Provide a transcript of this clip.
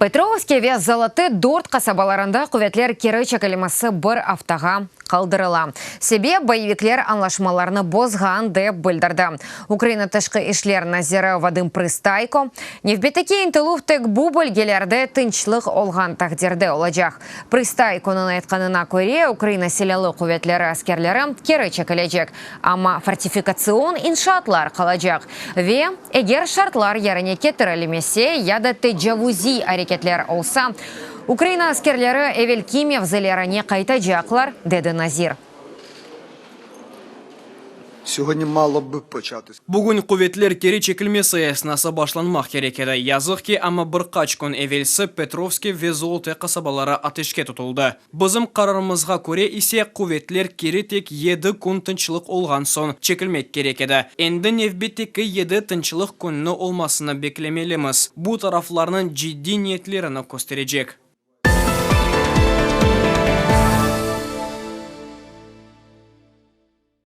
Petrovske ve Zolote Dort qasabalarında quvetler keri çekilmesi bir aftağa qaldırıla. Sebep, boyevikler añlaşmalarnı bozğan, dep bildirdi Ukraina Tışqı işler naziri Vadım Prıstayko. Nevbetteki ıntıluv tek bu bölgelerde tınçlıq olğan taqdirde olacaq. Prıstaykonıñ aytqanına köre, Ukraina Silâlı quvetleri askerleri keri çekilecek, amma fortifikatsion inşaatlar qalacaq ve eger şartlar yerine ketirilmese ya da tecavuziy areketler olsa, Ukraina askerleri evelki mevzilerine qaytacaqlar, dedi nazir. Bugün quvetler keri çekilmesi esnası başlanmaq kerek edi. Yazıq ki, amma bir qaç kün evelsi Petrovske ve Zolote qasabaları ateşke tutuldı. Bizim qararımızğa köre ise, quvetler keri tek yedi kün tınçlıq olğan soñ çekilmek kerek edi. Endi nevbetteki yedi tınçlıq künni olmasını beklemelimiz. Bu taraflarnıñ ciddiy niyetlerini kösterecek.